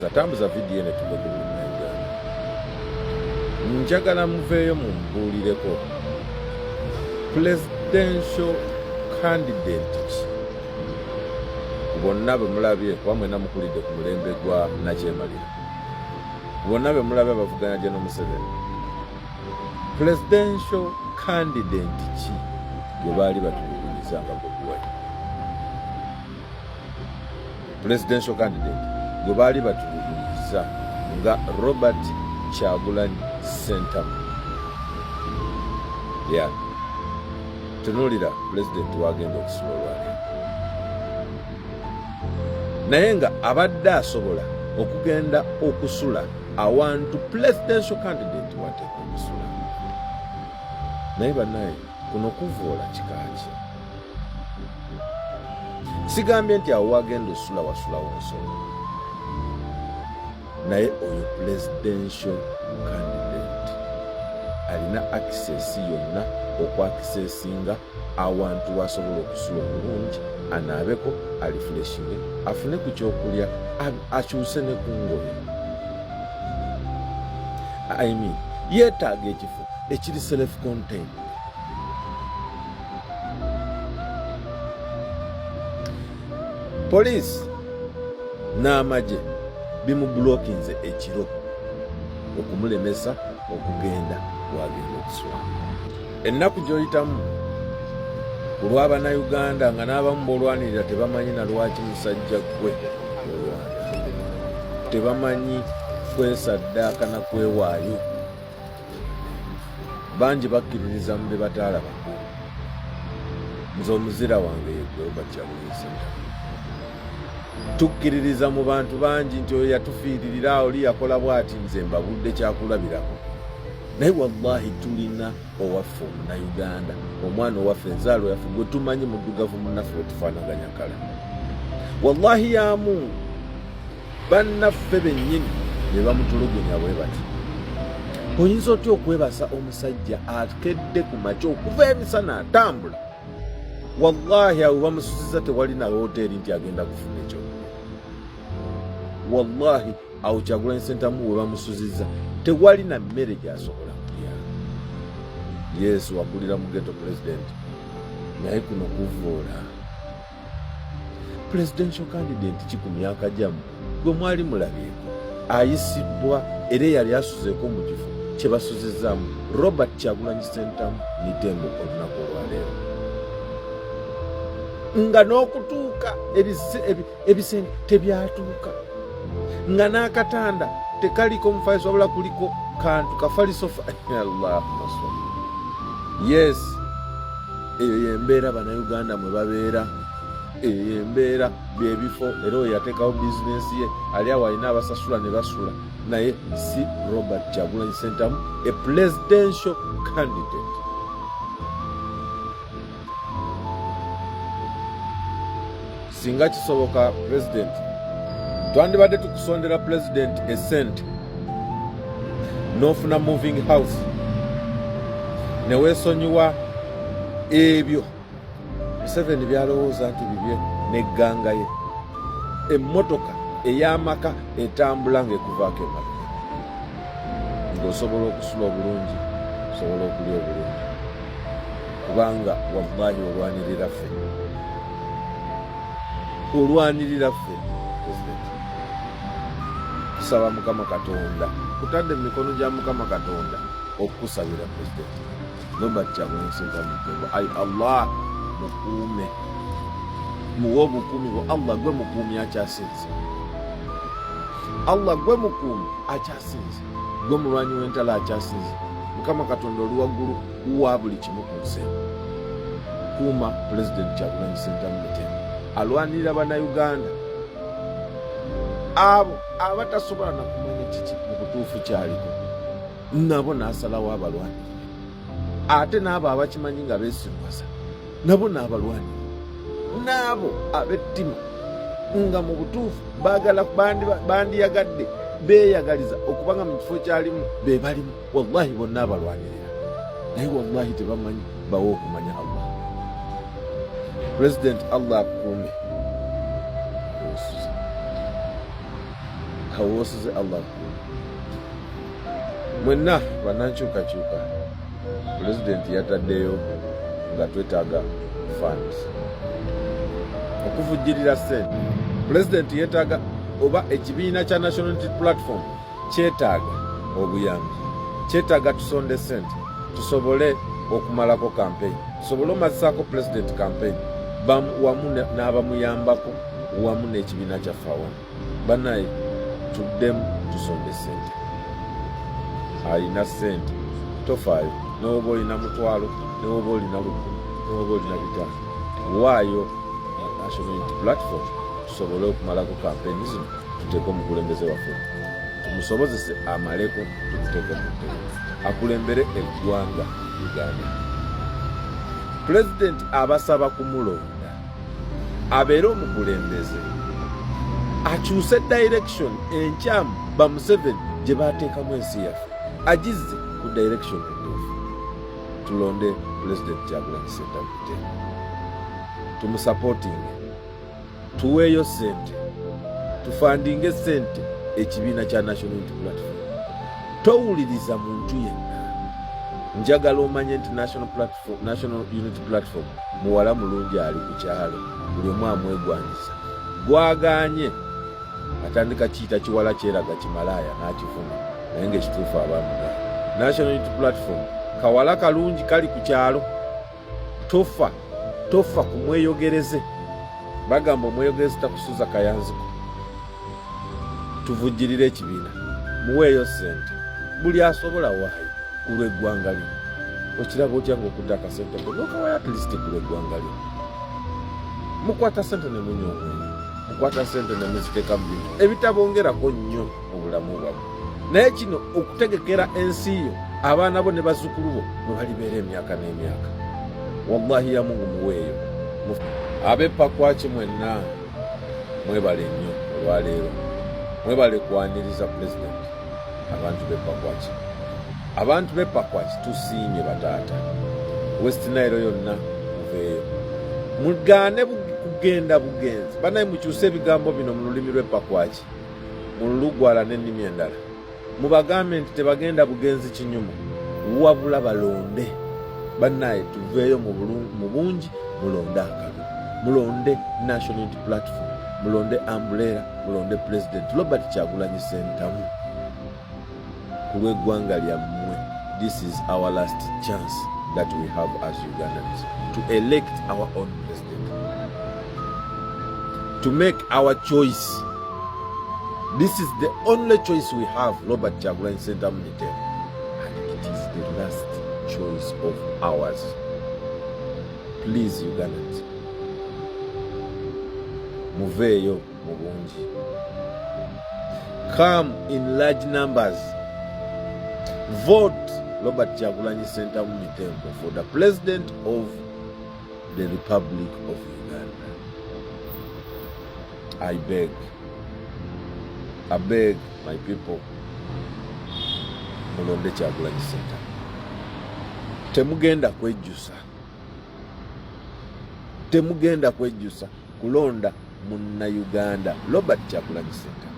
Tambuza vidiyo eno etuuke ku buli Munnayuganda. Njagala muveeyo mumbuulireko presidential candidate ki ku bonna be mulabye, kuba mwena mukulidde ku mulembe gwa Nakyemalira, ku bonna be mulabye abavuganya General Museveni, presidential candidate ki gwe baali batulugunyiza nga Bobi Wine? Presidential candidate gwe baali batulugunyiza nga Robert Kyagulanyi Ssentamu. Ya tunuulira pulezidenti wagenda okusula olwaleero, naye nga abadde asobola okugenda okusula awantu presidential candidate wateeka okusula. Naye banaye, kuno kuvoola kikaaki? Sigambye nti awo wagenda osula wasulawo nsolo, naye oyo presidential candidate alina access yonna okwakisesinga awantu wasobola okusula obulungi, anaabeko, alifuleshinge, afune ku kyokulya, akyuse ne ku ngoye. I mean, yeetaaga ekifo ekiri self contained. Poliisi n'amagye bimubulokinze ekiro okumulemesa okugenda wagenda okusula. Ennaku gy'oyitamu ku lw'Abannayuganda nga n'abamu b'olwanirira tebamanyi na lwaki musajja ggwe olwana, tebamanyi kwesaddaaka na kwewaayo. Bangi bakkiririza mu bye bataalabako. Nze omuzira wange yegwe Robert Kyagulanyi Ssentamu. Tukkiririza mu bantu bangi nti oyo yatufiiririra, oli yakola bw'ati. Nze mbabudde kyakulabirako, naye wallahi tulina owaffe Omunauganda, omwana owaffe, enzaalo yaffe, gwe tumanyi, muddugavu munnaffe wetufaanaganya kala. Wallahi ya Mungu, bannaffe bennyini be bamutulugunya bwe bati. Oyinza otya okwebasa omusajja akedde ku makya okuva emisana atambula? Wallahi awo bamususiza, tewali na woteeri nti agenda kufuna ekyokulya. Wallahi awo Kyagulanyi Ssentamu we bamusuziza tewali na mmere gyasobola kulya. Yesu, wakulira mu ghetto, president, naye kuno kuvoola. Presidential candidate ki ku myaka gyammwe gwe mwali mulabyeko ayisibwa era eyali asuzeeko mu kifo kye basuzizaamu Robert Kyagulanyi Ssentamu Nitembo olunaku olwaleero, nga n'okutuuka ebisenge tebyatuuka, nga n'akatanda tekaliko mufaliso wabula kuliko kantu kafaliso? Allahumma salli. Yes, eyo yembeera Bannayuganda mwe babeera, eyo yembeera, byebifo. Era oyo yateekawo bizinensi ye, ali awo alina abasasula ne basula, naye si Robert Kyagulanyi Ssentamu, a presidential candidate. Singa kisoboka, president, twandibadde tukusondera president esente n'ofuna moving house neweesonyiwa ebyo Museveni byalowooza nti bibye negganga ye. Emmotoka ey'amaka etambula ng'ekuvaako emabega, ng'osobola okusula obulungi, osobola okulya obulungi, kubanga wallahi olwanirira ffe, olwanirira ffe, president. Kusaba Mukama Katonda, kutadde mu mikono gya Mukama Katonda okukusabira, President Robert Kyagulanyi Ssentamu. Ayi Allah, mukuume, muwe obukuumi bwo. Allah gwe mukuumi akyasinze, Allah gwe mukuumi akyasinze, gwe mulwanyi w'entalo akyasinze. Mukama Katonda oli waggulu wa buli kimu ku nsi, kuuma Pulezidenti Kyagulanyi Ssentamu Mutembo alwanirira Bannayuganda abo abatasobola nakumanya kiki mu butuufu kyaliko, nabo n'asalawo abalwanirire, ate n'abo abakimanyi nga beesirwaza nabo n'abalwanirira, n'abo ab'ettima nga mu butuufu baagala bandiyagadde beeyagaliza okuba nga mu kifo kyalimu be balimu, wallahi bonna abalwanirira, naye wallahi tebamanyi. Bawe okumanya Allah. President, Allah akukuume. Awo wosuze Allah kuuma. Mwenna bannankyukakyuka, pulezidenti yataddeyo nga twetaaga funds okuvujjirira ssente. Pulezidenti yeetaaga oba ekibiina kya National Unity Platform kyetaaga obuyambi, kyetaaga tusonde ssente tusobole okumalako campaign, tusobole omazisaako pulezidenti campaign wamu n'abamuyambako wamu n'ekibiina kyaffe awamu. Banaye, tuddemu tusonde sente. Alina sente tofaayo, newoba olina 500, newoba olina 1000, newoba olina 500, waayo National Unity Platform tusobole okumalako kampeni zino, tuteeke omukulembeze waffe, tumusobozese amaleko, tumuteeke mu ntebe akulembere eggwanga Uganda. Pulezidenti abasaba kumulonda abeere omukulembeze akyuse direction enkyamu ba Museveni gye bateekamu ensi yaffe, agizze ku direction entuufu. Tulonde Pulezidenti Kyagulanyi Ssentamu tumusupportinge, tuweeyo sente, tufundinge sente ekibiina kya National Unity Platform. Towuliriza muntu yenna. Njagala omanye nti National Unity Platform muwala mulungi ali ku kyalo, buli omu amwegwanyiza. Gwaganye atandika kiyita kiwala kyeraga kimalaaya n'akivuma, naye ngaekituufu abamugaa. National Unity Platform kawala kalungi kali ku kyalo. Tofa, tofa ku mweyogereze. Bagamba omweyogereze takusuza kayanziko. Tuvujjirire ekibiina, muweeyo sente, buli asobola waayo ku lw'eggwanga lyo. Okiraba otya ng'okutta akasente ko nokawayo at least ku lw'eggwanga lyo? Mukwata sente ne munywa omwenge, mukwata sente ne muziteeka mu bintu ebitabongerako nnyo mu bulamu bwammwe, naye kino okutegekera ensi yo, abaana bo ne bazzukulu bo mwe balibeera emyaka n'emyaka. Wallahi ya Mungu, muweeyo. Ab'epakwaki mwenna mwebale nnyo olwaleero, mwebale kwaniriza pulezidenti. Abantu b'epakwaki, abantu b'epakwaki, tusiimye bataata. West Nile yonna muveeyo, mugaane kugenda bugenzi. Banaye, mukyuse ebigambo bino mu lulimi lw'epakwaki, mu lulugwala n'ennimi endala, mubagambe nti tebagenda bugenzi kinyumu, wabula balonde. Bannaye, tuveeyo mu bungi, mulonde akalulu, mulonde National Unity Platform, mulonde umbrella, mulonde President Robert Kyagulanyi Sentamu ku lw'eggwanga lyammwe. This is our last chance that we have as Ugandans to elect our own president, to make our choice. This is the only choice we have, Robert Kyagulanyi Sentamu Mitemo, and it is the last choice of ours. Please, Ugandans, muveeyo mu bungi. Come in large numbers, vote Robert Kyagulanyi Sentamu Mitembo for the President of the Republic of Uganda. I beg, I beg my people, mulonde Kyagulanyi Sentamu. Temugenda kwejjusa, temugenda kwejjusa kulonda Munnayuganda Robert Kyagulanyi Sentamu.